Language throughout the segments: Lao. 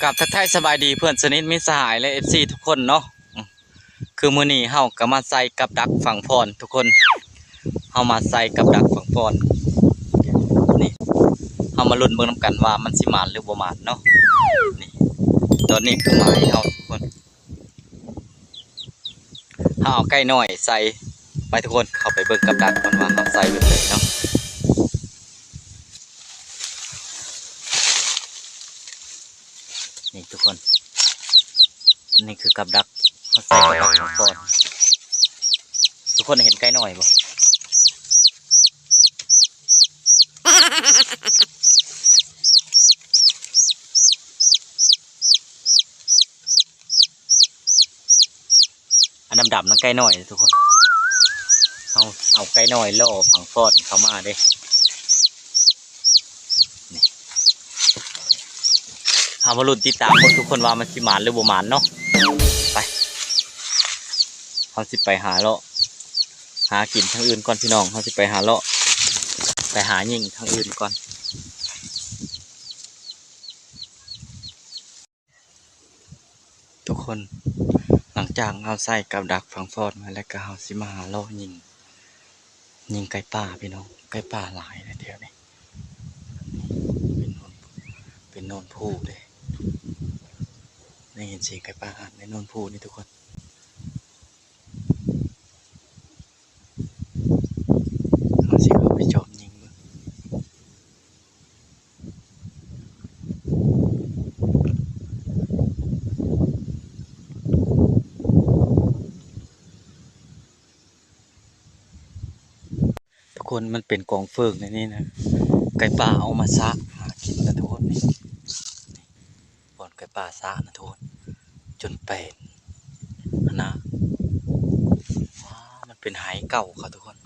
ກາບທັກທາຍສະບາຍດີເພື່ອນສະໜິດມິດສະຫາຍ ແລະ ເອັຟຊີ ທຸກຄົນເນາະ. ອືມ ຄືມື້ນີ້ເຮົາກໍມາໃສ່ກັບດັກຝັງຟອນທຸກຄົນ, ເຮົາມາໃສ່ກັບດັກຝັງຟອນນີ້. ເຮົາມາລຸ້ນເບິ່ງນຳກັນວ່າມັນຊິໝານຫຼືບໍ່ໝານເນາະ. ນີ້ ຕອນນີ້ຄືໝາຍເຮົາທຸກຄົນ. ເຮົາເອົາໄກ່ນ້ອຍໃສ່. ໄປທຸກຄົນ ເຂົ້າໄປເບິ່ງກັບດັກກ່ອນວ່າເຮົາໃສ່ແບບໃດເນາະ. ນີ້ທຸກຄົນ ນີ້ຄືກັບດັກ ເຮົາໃສ່ກັບດັກມາກ່ອນ. ທຸກຄົນເຫັນໄກ່ນ້ອຍບໍ່? ອັນດຳໆນັ້ນໄກ່ນ້ອຍທຸກຄົນ. ເຮົາເອົາໄກ່ນ້ອຍລໍ້ຝັງຟອນເຂົ້າມາເດ້. ນີ້ ເຮົາມາລຸ້ນຕິດຕາມເບິ່ງທຸກຄົນວ່າມັນຊິໝານຫຼືບໍ່ໝານເນາະ. ໄປ ເຮົາຊິໄປຫາເລາະຫາກິນທາງອື່ນກ່ອນພີ່ນ້ອງ, ເຮົາຊິໄປຫາເລາະ ໄປຫາຍິງທາງອື່ນກ່ອນ. ທຸກຄົນ ຫຼັງຈາກເຮົາໃສ່ກັບດັກຝັງຟອນມາແລ້ວ ກໍເຮົາຊິມາຫາເລາະຍິງ ຍິງໄກ່ປ່າພີ່ນ້ອງ. ໄກ່ປ່າຫຼາຍໃນແຖວນີ້ ເປັນໂນນ ເປັນໂນນພູເດ້. ໄດ້ຍິນສຽງໄກ່ປ່າຫານໃນໂນນພູນີ້ທຸກຄົນ. ເຮົາຊິເຂົ້າໄປຈອມຍິງເບິ່ງ. ທຸກຄົນ ມັນເປັນກອງເຝີງໃນນີ້ນະ, ໄກ່ປ່າເອົາມາຊະຫາກິນນະທຸກຄົນ. ນີ້ ບ່ອນໄກ່ປ່າຊະນະທຸກຄົນ ຈົນແປນຫັ້ນນະ. ວ້າ ມັນເປັນໄຮ່ເກົ່າເຂົາທຸກຄົນ,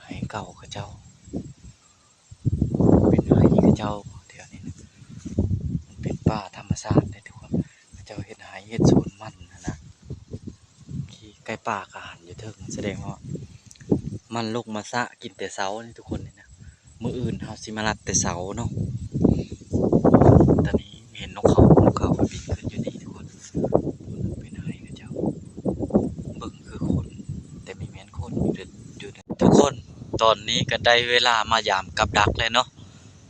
ໄຮ່ເກົ່າເຂົາເຈົ້າ ເປັນໄຮ່ເຂົາເຈົ້າແຖວນີ້ນະ. ມັນເປັນປ່າທຳມະຊາດເດ້ທຸກຄົນ, ເຂົາເຈົ້າເຮັດໄຮ່ເຮັດສວນມັນຫັ້ນນະ. ຂີ້ໄກ່ປ່າກໍຫັນຢູ່ເທິງ ສະແດງວ່າມັນລົງມາຊະກິນແຕ່ເຊົ້ານີ້ທຸກຄົນນີ້ນະ. ມື້ອື່ນເຮົາຊິມາລັດແຕ່ເຊົ້າເນາະ. ຕອນນີ້ເຫັນນົກເຂົາ ນົກເຂົາກໍບິນຂຶ້ນຢູ່ນີ້ທຸກຄົນ. ເປັນໄຮ່ເຂົາເຈົ້າ ເບິ່ງຄືຄົນ ແຕ່ບໍ່ແມ່ນຄົນຢູ່ເດີ ຢູ່ເດີ. ທຸກຄົນ ຕອນນີ້ກໍໄດ້ເວລາມາຢາມກັບດັກແລ້ວເນາະ.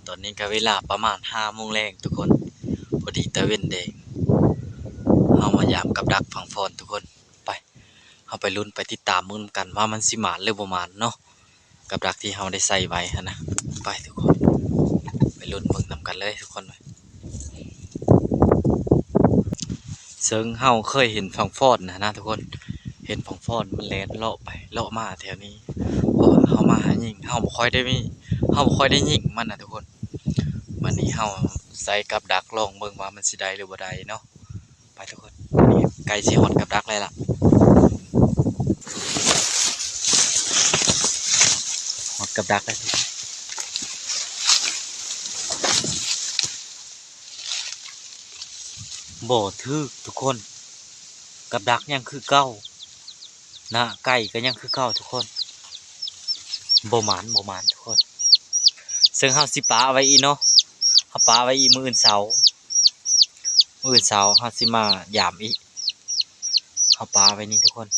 ຕອນນີ້ກໍເວລາປະມານຫ້າໂມງແລງທຸກຄົນ, ພໍດີຕາເວັນແດງ. ເຮົາມາຢາມກັບດັກຝັງຟອນທຸກຄົນ. ໄປ ເຮົາໄປລຸ້ນໄປຕິດຕາມເບິ່ງນຳກັນວ່າມັນຊິໝານຫຼືບໍ່ໝານເນາະ, ກັບດັກທີ່ເຮົາໄດ້ໃສ່ໄວ້ຫັ້ນນະ. ໄປທຸກຄົນ ໄປລຸ້ນເບິ່ງນຳກັນເລີຍທຸກຄົນ. ເຊິ່ງເຮົາເຄີຍເຫັນຝັງຟອນຫັ້ນນະທຸກຄົນ, ເຫັນຝັງຟອນມັນແລ່ນເລາະໄປເລາະມາແຖວນີ້, ເພາະວ່າເຮົາມາຫາຍິງ ເຮົາບໍ່ຄ່ອຍໄດ້ມີ ເຮົາບໍ່ຄ່ອຍໄດ້ຍິງມັນນະທຸກຄົນ. ບັດນີ້ເຮົາໃສ່ກັບດັກລອງເບິ່ງວ່າມັນຊິໄດ້ຫຼືບໍ່ໄດ້ເນາະ. ໄປທຸກຄົນ ນີ້ໃກ້ຊິຮອດກັບດັກແລ້ວລະ, ຮອດກັບດັກແລ້ວ. ບໍ່ຖືກທຸກຄົນ, ກັບດັກຍັງຄືເກົ່າ, ໜ້າໄກ່ກໍຍັງຄືເກົ່າທຸກຄົນ. ບໍ່ໝານ ບໍ່ໝານທຸກຄົນ. ເຊິ່ງເຮົາຊິປະໄວ້ອີກເນາະ, ເຮົາປະໄວ້ອີກມື້ອື່ນເຊົ້າ, ມື້ອື່ນເຊົ້າເຮົາຊິມາຢາມອີກ. ເຮົາປະໄວ້ນີ້ທຸກຄົນ.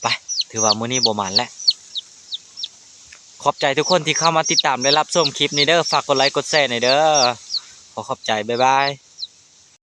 ໄປ ຖືວ່າມື້ນີ້ບໍ່ໝານແຫຼະ. ຂອບໃຈທຸກຄົນທີ່ເຂົ້າມາຕິດຕາມ ແລະ ຮັບຊົມຄລິບນີ້ເດີ. ຝາກກົດໄລກົດແຊແດ່ເດີ. ຂໍຂອບໃຈ. ບາຍບາຍ.